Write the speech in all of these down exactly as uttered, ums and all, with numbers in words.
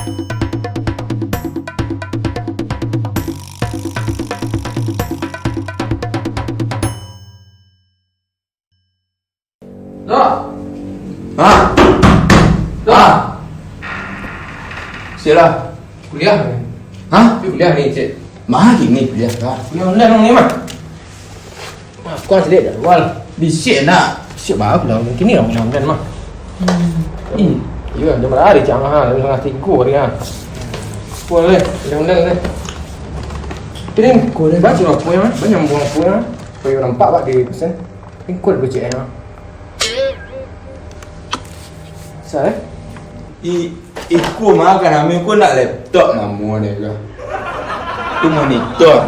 Dah. Ha? Dah. Sialah. Kuliah ni. Ha? Tapi kuliah ni, cik. Mah gini kuliah kah? Kuliah online ni mah. Mah, kau cek dah awal. Bisiak nak. Bisiak baru lah. Mungkin ni orang online mah. Hmm. Ih, iya, dia malah hari jangan ha, dia tengah tiga hari ha. Boleh, online deh. Ini kau dah baca apa yang banyak buang apa yang. Kau yang nampak pak di pesan. Ikut kau cek ya. Sa eh? I, iko mah kan ami ko nak laptop namo dia ko. Tu monitor.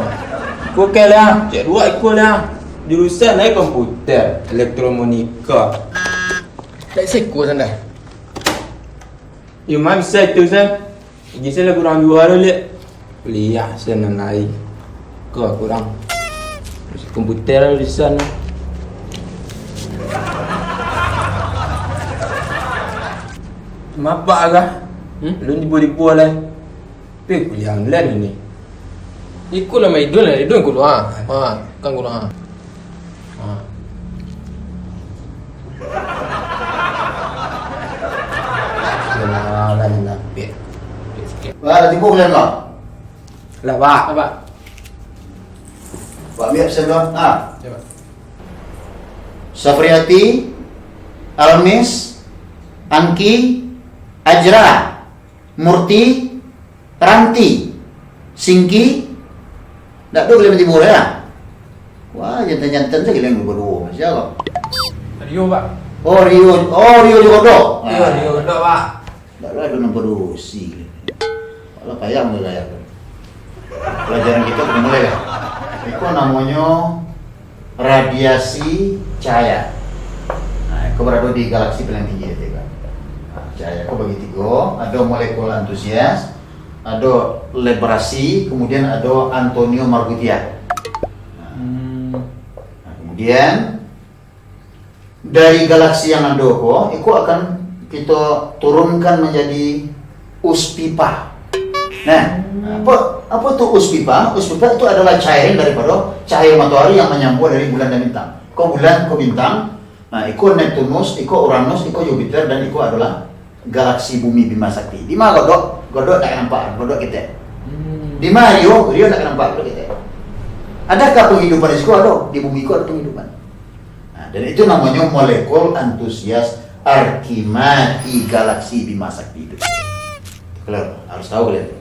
Ko kan lah, cek dua iko lah. Jurusan ai komputer, elektromonika. Tak seko sana. Iyo mah bisa itu sa. Gaji sen lah kurang juo lo, Lek. Kuliah sen nan lai. Ko kurang. Komputer lo di sana. Mapak kah? Hmm? Alun tibo-tibo lai. Tapi kuliah online ni. Iko lah mah idun lah, idun kuno ha. Ha, kan kuno ha. Ha. Kenalan lapik. Wah, dah tibo kalian, Bang? Lah, Pak. Apa? Pak, ambil absen, Bang. Ah. Ya, Pak. Safriati, Almis, Angki, Ajra, Murti, Ranti, Singki, ndak ado kalian tibo lah. Wah, jantan-jantan sajo kalian baduo, Masya Allah. Rio, Pak. Oh, Rio, oh, Rio jo Godok. Rio, ah. Rio Godok, Pak. Ndak ado nan badusi. Alah, payah mulai lah. Pelajaran kita udah mulai lah. Iko namonyo radiasi cahaya. Nah, iko barado di galaksi paling tinggi itu kan. Nah, cahaya ko bagi tigo, ado molekul antusias, ado Librasi, kemudian ado Antonio Marbundia. Nah, Hmm. nah, kemudian dari galaksi yang ado ko, iko akan kito turunkan manjadi uspipa. Nah, apo, apo tu uspipa? Uspipa itu adalah cairan daripado cahaya matoari yang manyambuah dari bulan dan bintang. Ko bulan, ko bintang. Nah, iko Neptunus, iko Uranus, iko Jupiter, dan iko adolah galaksi Bumi Bima Sakti. Di ma Godok? Godok tak nampak, Godok ketek. Hmm. Di ma Rio? Rio tak nampak, Godok ketek. Adakah penghidupan di siko? Ado. Di bumi ko ado penghidupan. Nah, dan itu namonyo molekul antusias Arkimati galaksi Bima Sakti itu. Kalian harus tahu kalian.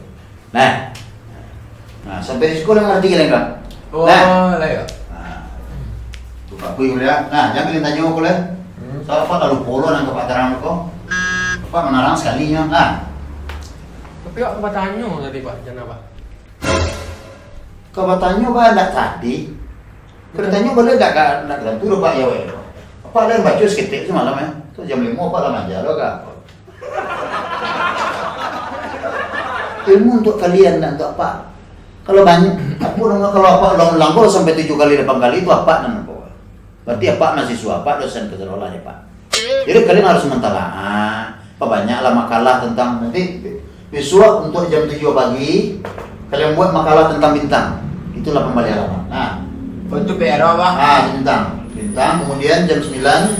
Nah. Nah, sampai di siko lah ngarti kalian, kan? Oh, Nah. lah, ya. Nah. Tuh, Pak Kui, kalian. Nah, jangan kalian tanyo aku lah. Hmm. Tahu apa, lalu polo nang Pak tarang ko. Pak manarang sekali nyo. Nah. Tapi awak batanyo tadi, Pak, jan apa? Kau batanyo, Pak, ndak tadi. Kau Betul. tanyo baliau ndak ka, ndak ka tantu doh, Pak, yo, yo. Apa lah yang baco saketek samalam, eh? Tu jam limo, Pak, lah manjalo ka? Ilmu untuk kalian, ndak untuk Apak. Kalau banyak, apa nama, kalau Apak ulang-ulang ko sampai tujuh kali, lapan kali, itu Apak nan apa? Berarti Apak mahasiswa, Apak dosen keserolah ya, Pak. Jadi kalian harus mentalaah, perbanyaklah makalah tentang, nanti besok untuk jam tujuh pagi, kalian buat makalah tentang bintang. Itulah pembalian halaman. Nah. Oh, itu P R apa? Ah, bintang. Bintang, kemudian jam sembilan,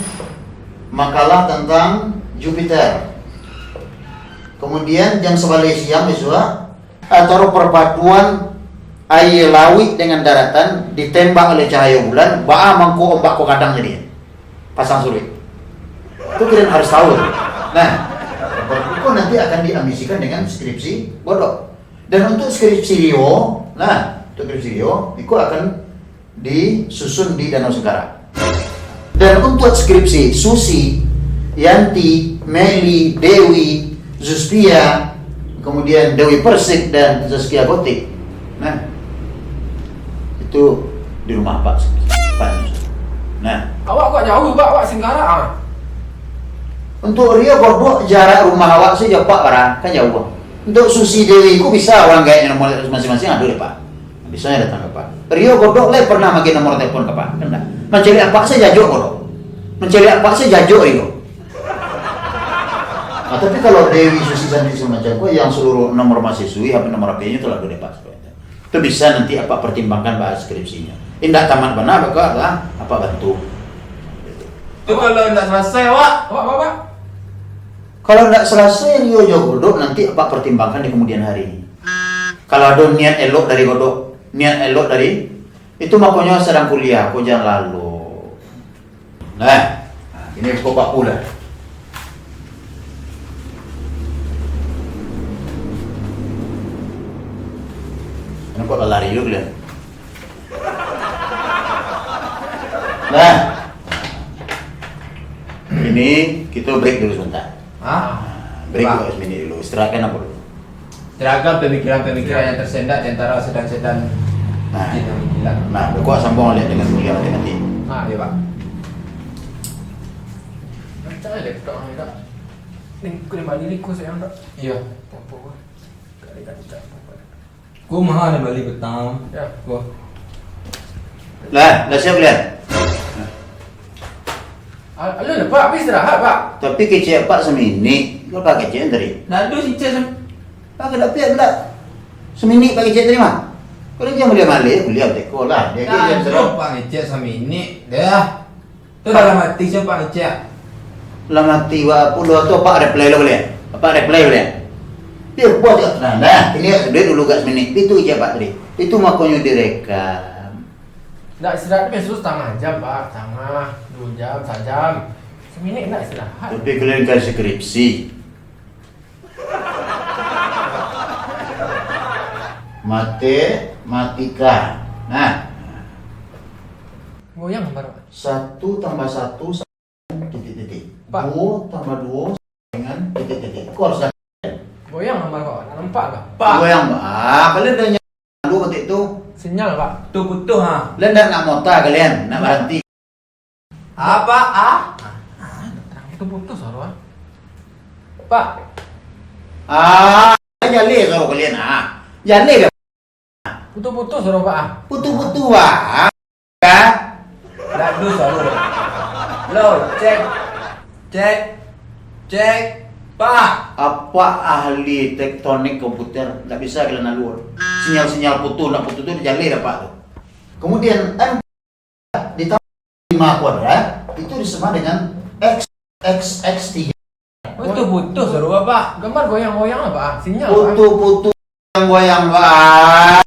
makalah tentang Jupiter. Kemudian jam sebelas siang besok, atau perpaduan aia lauik dengan daratan ditembak oleh cahaya bulan, baa mangko ombak ko kadang jadi. Pasang suruik. Itu kalian harus tahu. Nah, itu nanti akan diambisikan dengan skripsi Godok. Dan untuk skripsi Rio, nah, untuk skripsi Rio, itu akan disusun di Danau Segara. Dan untuk skripsi Susi, Yanti, Meli, Dewi, Zuspia, kemudian Dewi Persik dan Zaskia Gotik. Nah, itu di rumah Pak. Pak. Nah. Awak kok jauh, Pak? Awak Singkarak, ah. Untuk Rio Godok, jarak rumah awak sajo, Pak, barang, kan jauh, Pak. Untuk Susi Dewi ku bisa urang gaek nomor masing-masing ado deh, Pak. Bisa nyo datang ka Pak. Rio Godok lai pernah maagiah nomor telepon ka Pak? Indak. Mancaliak Apak sajo jajok Godok. Mancaliak Apak sajo jajok Rio. Tapi kalau Dewi Susi Santi samacam ko, yang saluruah nomor mahasiswi, H P, nomor H P-nyo tu lah ado di Apak. Tu bisa nanti Apak pertimbangkan bak skripsinyo. Indak tamat bana, mako lah Apak bantu. Tu kalau indak salasai, awak? Awak, awak, awak? Kalau indak salasai, iyo jo, Godok, nanti Apak pertimbangkan di kemudian hari. Kalau ado niat elok dari Godok, niat elok dari, itu makonyo sadang kuliah, ko jan lalok. Nah, nah, kini pukul ampek lah. Kenapa kau lari dulu kalian? Nah, ini kita break dulu sebentar. Hah? Break Pak. Dulu, semenit dulu. Istirahatkan apa dulu? Teragam pemikiran-pemikiran yang tersendat di antara sedan-sedan Nah. jin yang menghilang. Nah, kau sambung baliak dengan kuliah matematik. Ah, ya, Pak. Macam mana laptop ni, Kak? Ni, aku dah balik ni, kau sayang, Kak. Iya. Tak apa, Kak. Kak, dia tak cakap apa-apa. Kau mahal dah balik petang. Ya. Kau. Lah, dah siap kalian? Al-, alun lah, Pak. Apak istirahat, Pak. Tapi kecek Apak saminik. Kau Apak kecek tadi. Nak ado si Cek sam-, Pak kada piak pula. Saminik Apak kecek tadi mah. Kau dah jangan maleh-maleh, kuliah teko lah. Dia Tak kerja ado, terus. Pak, kecek saminik. Dah. Tu dalam hati siapa kecek? Dalam hati Apak pulo tu, Apak reply lo boleh? Apak reply boleh? Dia buat kat sana. Nah, ini duit dulu kat saminik. Itu kecek Apak tadi. Itu makonyo direkam. Ndak istirahat tu biaso setengah jam, Pak. Setengah, dua jam, sajam. Saminik ndak istirahat. Tapi kalian kan skripsi. Matematika. Nah. Goyang gambar, Pak. Satu tambah satu titik-titik. Pak. Dua tambah dua dengan titik-titik. Kau harus Goyang gambar, Pak. Nampak kah? Pak. Goyang, Pak. Ah, kalian dah nyalo batik tu. Sinyal, Pak. Tu putus, ha. Kalian ndak nak mota kalian, nak baranti. Apa, ah? Ah, terang. Putus-putus suaro, ah. Pak. Ah, jaleh suaro kalian, ah. Jaleh dah. Putus-putus suaro, Pak, ah. Putus-putus, Pak. Dah. Dah, dus suaro. Lo, cek. Cek. Cek. Pak. Apak ahli tektonik komputer, ndak bisa kalian alua. Sinyal-sinyal putus, ndak putus tu jaleh dah, Pak, tu. Kemudian, kan, ditambah lima kuadrat, itu disama dengan X, X, X tiga. Putus-putus suaro Apak. Gambar goyang-goyang lah, Pak. Sinyal, Pak. Putus-putus goyang-goyang, Pak.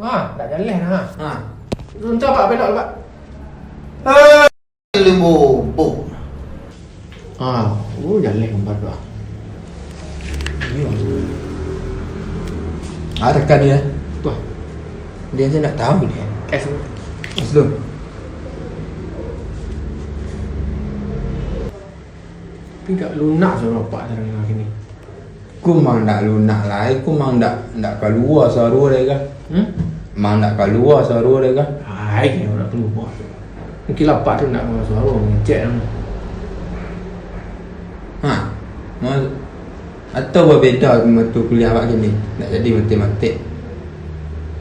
Wah, tak jaleh nah. Ha. Untuak Apak belok, Pak. Eh, limbo, bo. Ah, oh, jaleh gambar tu, ah. Iyo. Ah, tekan dia. Tuh. Dia aja ndak tahu dia. Es. Es tu. Tapi agak lunak suaro Apak sadang kini. Ko mang ndak lunak lai, ko mang ndak, ndak kalua suaro dek kah? Hmm? Mang ndak kalua suaro dek kah? Ai, kini ndak kalua. Mungkin Apak tu ndak kalua suaro, ngecek namo. Ha. Ma-, atau babeda mato kuliah awak kini? Ndak jadi matematik.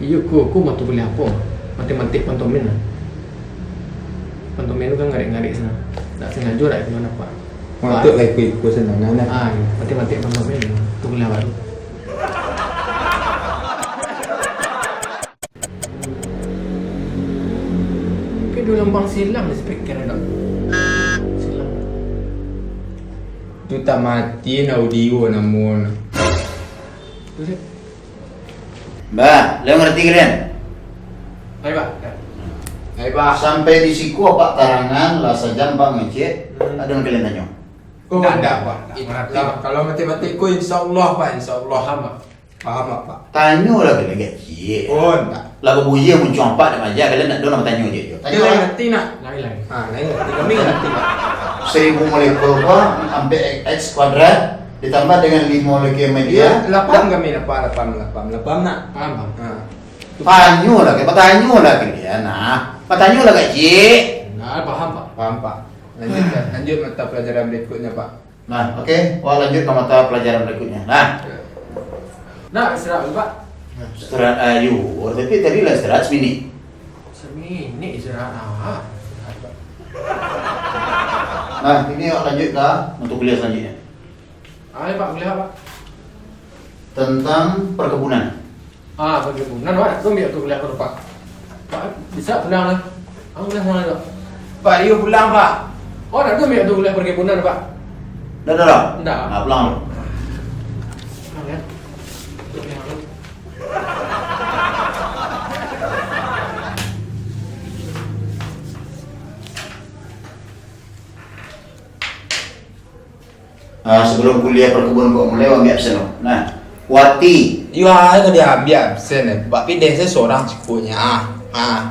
Iyo, ko, ko mato kuliah apo? Matematik pantomin lah. Pantomin tu kan ngarik-ngarik sinan. Ndak sangajo dak ka mano, Pak. Matuak lah iko-iko sinan, nah. Ah, iyo. Matematik pantomin tu kuliah baru. Tapi duo lambang silang di speaker, Dok. Silang. Tu tak mati, nak audio namonyo. Tu sih. Bah, lah ngarati kalian? Baik, Pak. Baik, Pak. Sampai di siko Apak tarangan, lah sajam Apak ngecek, hmm, ado nan kalian tanyo? Oh, ndak, ndak, Pak. Ndak. Ndak. Kalau matematik ko, insya Allah, Pak, insya Allah. Paham, Pak. Paham, Pak. Tanyolah kalian, Cik. Oh, ndak. Lah babuya muncuang Apak dak maaja, kalian ndak ado nan batanyo, Cik. Tanyo, Pak. Lain arti, nak. Lain, lain. Ah, lain arti. Kami ngarati, Pak. Saribu molekul ko, ampek X kuadrat, ditambah dengan limo leukemedia. Iya, lapan kami, lapan, lapan, lapan, lapan, nak. Paham, paham. Ha. Tanyolah, Kak, batanyolah kalian, nah. Batanyolah, Kak Cik. Nah, paham, Pak. Paham, Pak. Lanjutkan. Lanjut mata pelajaran berikutnya, Pak. Nah, oke. Wah, lanjut ke mata pelajaran berikutnya. Nah. Nah, istirahat dulu, Pak. Istirahat, ayo. Oh, tapi tadi lah istirahat semini. Semini istirahat, ah. Nah, ini awak lanjut ke mata kuliah selanjutnya. Ayo, Pak, kuliah, Pak. Tentang perkebunan. Ah, perkebunan, Pak. Tu ambiak tu kuliah ko, Pak. Pak, bisa pulang lah. Ang kuliah pulang lah, Pak. Pak, iyo pulang, Pak. Oh, nak tu ambiak tu kuliah perkebunan, Pak. Dah, dah, dah. Ndak. Nah, pulang lu. Pulang, ya. Ah, sebelum kuliah perkebunan kok mulai, ambiak absen lo. Nah, Wati. Iyo, ah, ka diambiak absen, eh. Bak pideh se sorang cukupnyo. Ah, ah.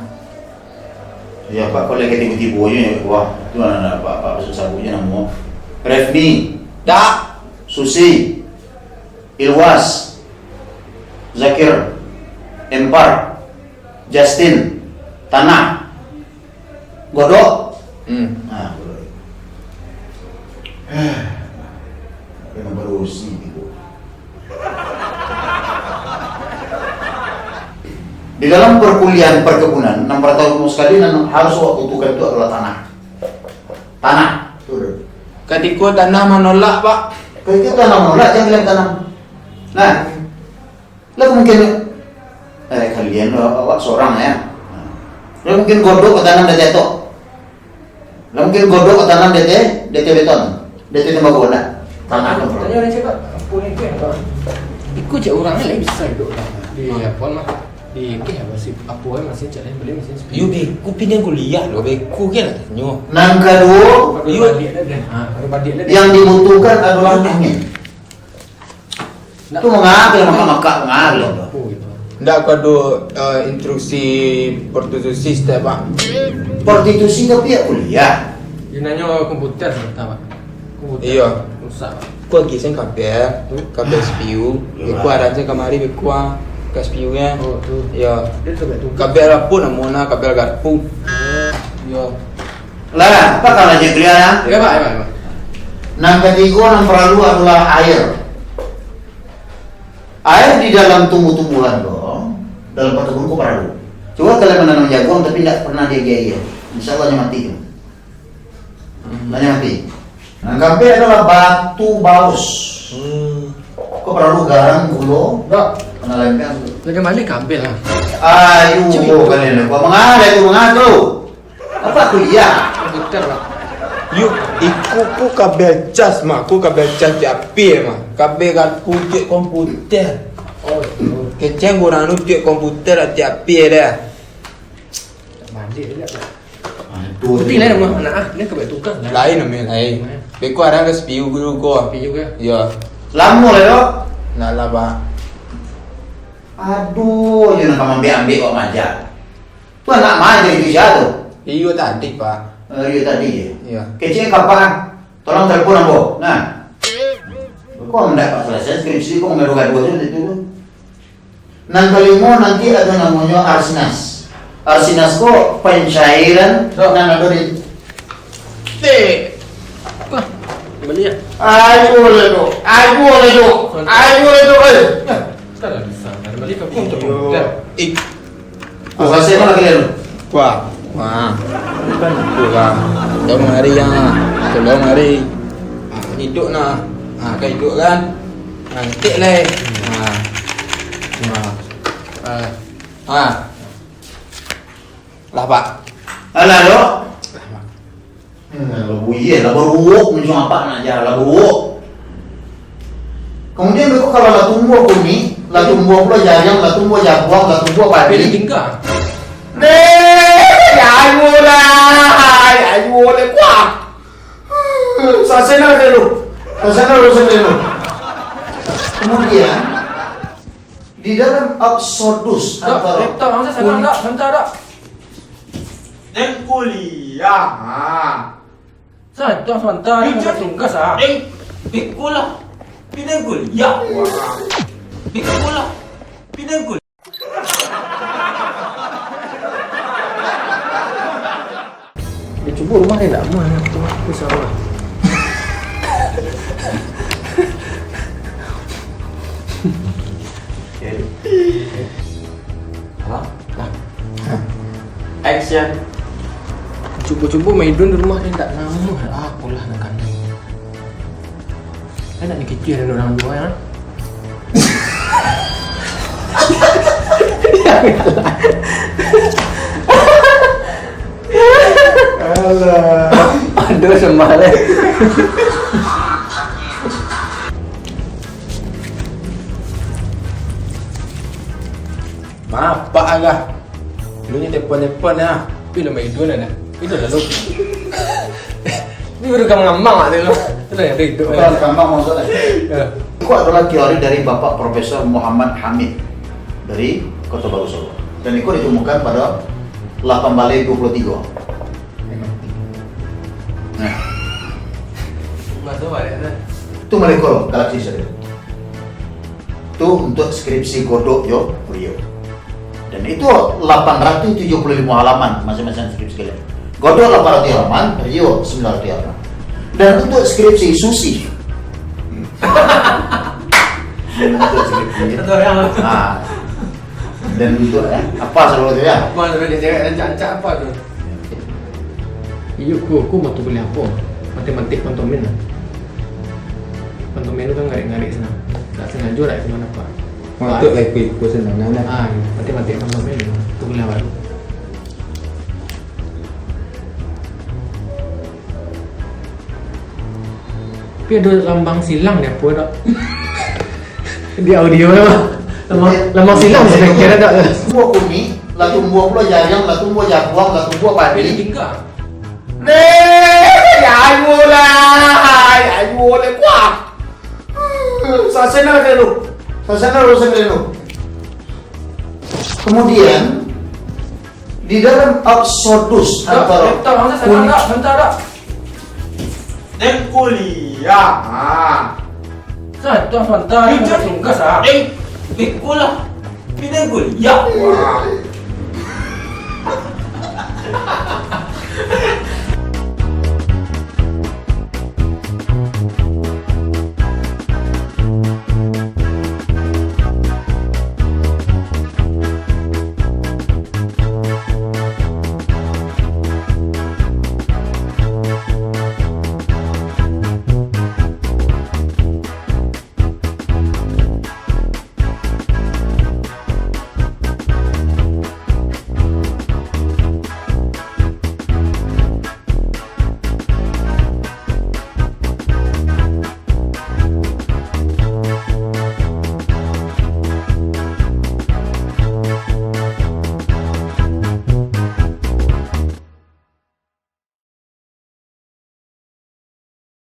Ya, Pak, kok lagi tibo-tibo je, wah, tu anak-anak Pak, Pak, susah sabuiknyo namo. Refni. Dak. Susi. Ilwas. Zakir. Empar. Justin. Tanah. Godok. Hmm. Nah, godok. Kena barusi gitu. Di dalam perkuliahan perkebunan, nan partamo sakali nan harus awak butuhkan tu adalah tanah. Tanah. Tu dulu. Katiko tanah manolak, Pak. Katiko tanah manolak, jan bilang tanam. Nah, Lah mungkin, eh, kalian, awak sorang, ya. Lah mungkin godok ka tanam di ateh atok. Lah mungkin godok ka tanam di ateh, di ateh beton. Di ateh tembago, ndak? Tanah tu. Tanya orang cakap, apa ni, kan? Ikut cak orang lain bisa duduk di Japon mah. Di, eh, apa sih? Apa, eh, masih cak lain beli mesin spin. Yo, beku pindah kuliah lo, beku kan nyo. Nan kaduo, Baru yo. Balik dah, dah. Ha, baru balik dah, dah. Yang dibutuhkan adalah angin. Tu mangakeh, makak-makak mangakeh tu. Ndak ko ado, eh, instruksi prostitusi setiap, Pak. Prostitusi tapi ya kuliah. Dia nanyo komputer, Pak. Komputer. Iya. Rusak, Pak. Ko agi sen kabel, kabel C P U. Iya. Beko aran sen kamari beko ah, ka C P U nya. Oh, tu. Iya. Dia tu, tu. Kabel apo namo nah, kabel garpu. Oh. Iya. Lah, apa kalau aja kuliah, ya? Ya, Pak, ya, Pak, ya, Pak. Nan katigo nan paralu adolah aia. Aia di dalam tumbuh-tumbuhan ko, dalam patakun ko paralu. Coba kalian mananam jaguang tapi ndak pernah diagiah aia. Insya Allah nyo mati tu. Hmm. Nyo mati. Nan kaampek adolah batu baus. Hmm. Ko paralu garam, gulo, ndak? Pernah lempeng tu. Lagi mandi kaampek lah. Ayo, kalian ko mangalah tu, mangalah tu. Apa kuliah? Komputer, Pak. Yo, iko ko kabel cas mah, ko kabel cas tiap api mah. Kabel garpu tiap komputer. Oh, itu. Kecek urang tu tiap komputer tiap api dah. Mandi aja, Pak. Aduh. Putih lain mah, nak ah, ni kabel tukang. Lain, Om, lain. Mana? Beko aran ka C P U dulu ko. C P U ke? Yo. Lamo lah, Dok? Ndak lah, Pak. Aduh, yo nak ambiak-ambiak kok majak. Tu anak main dari Indonesia tu? Iyo tadi, Pak. Eh, iyo tadi je. Iyo. Kecil kapan? Tolong telepon ambo. Nah. Kok ndak Pak selesai skripsi, kok gaduah-gaduah je itu tu? Nan kalimo nanti ado namonyo Arsinas. Arsinas ko pancairan nan ado di Dek. Wah, bali ya. Ayo le tu. Ayo le tu. Ayo le tu. Eh. Nah, kita dah bisa. Dah bali ke pun tu. Dah. Ik. Puasa saya mana kalian? Wah, wah. Bukan itu lah. Tolong hari ya. Tolong hari. Ah, hidup nah. Ah, kan hidup kan. Ah, tik le. Ah. Ah. Ah. Ah. Lah, Pak. Alah, Dok. Lah, Pak. Hmm, lah buyeh, lah baruok, macam apa nak aja, lah baruok. Kemudian beko kalau lah tumbuah kunik, lah tumbuah pula jariang, lah tumbuah jaguang, lah tumbuah padi. Pilih tingkah. Deh, ya ayo lah, ya ayo lah, kuah. Sasana dulu, sasana dulu, sasana dulu. Kemudian, di dalam Exodus Dok, antara Dok, Dok, masa sana, Dok, sebentar, Dok. Dek kuliah, ha. Santai, santai, Ijaz, santai, tugas, ah. Dek, pikul lah. Pindah kuliah. Pikul lah. Pindah kuliah. Dia cuba rumah dia tak aman, aku, aku salah. Hah? Nah. Action. Cubo-cubo Maidun di rumah ni ndak namuah lah, apolah nan kanai. Kan Nak dikikir dek urang tuo, yo. Alah. Aduh, sambah lai. Mapak agak. Lu nyo telepon-telepon lah. Tapi lu main dulu lah. Itu lah lu. Ni baru gamang-gamang lah tu. Itu lah yang ada hidup. Bukan lah. Gamang maksudnya. Ya. Itu adalah teori dari Bapak Profesor Muhammad Hamid dari Kota Baru Solo. Dan itu ditemukan pada lapan baleh dua puluh tiga. Nah. Masuk balik tu. Tu Maleko, galaksi saudara. Tu untuk skripsi Godok jo Rio. Dan itu lapan ratus tujuh puluh lima halaman masing-masing skripsi kalian. Godok lapan ratus halaman, Rio sembilan ratus halaman. Dan untuk skripsi Susi. Dan untuk skripsi. Satu orang. Ah. Dan untuk, eh, apa salah satu ya? Apa salah dia cakap, rancak-rancak apa tu? Iyo, ku, ku mata kuliah apo? Matematik pantomin lah. Pantomin tu kan ngarik-ngarik senang. Tak sengaja lah itu mana, Pak. Matuak lah ikut-ikut senang, nah, nah. Ah, iyo. Matematik pantomin tu kuliah baru. Tapi ado lambang silang di apo tu? Di audio tu. Lambang, lambang silang, saya kira tak. Tumbuah kunik, lah tumbuah pulo jariang, lah tumbuah jaguang, lah tumbuah padi. Tapi ditinggal. Neh, ya ayo lah, ya ayo lah, kuah. Sasenang dulu, sasenang dulu, sasenang dulu. Kemudian, di dalam Exodus, Dak, antara bentar, bentar, kunik, bentar, bentar, dak. Den kuliah. Ha. Sa, tuan, tuan, tuan, tuan, tugas, ah. Eh, eh, kuliah. Pindah kuliah. Wah.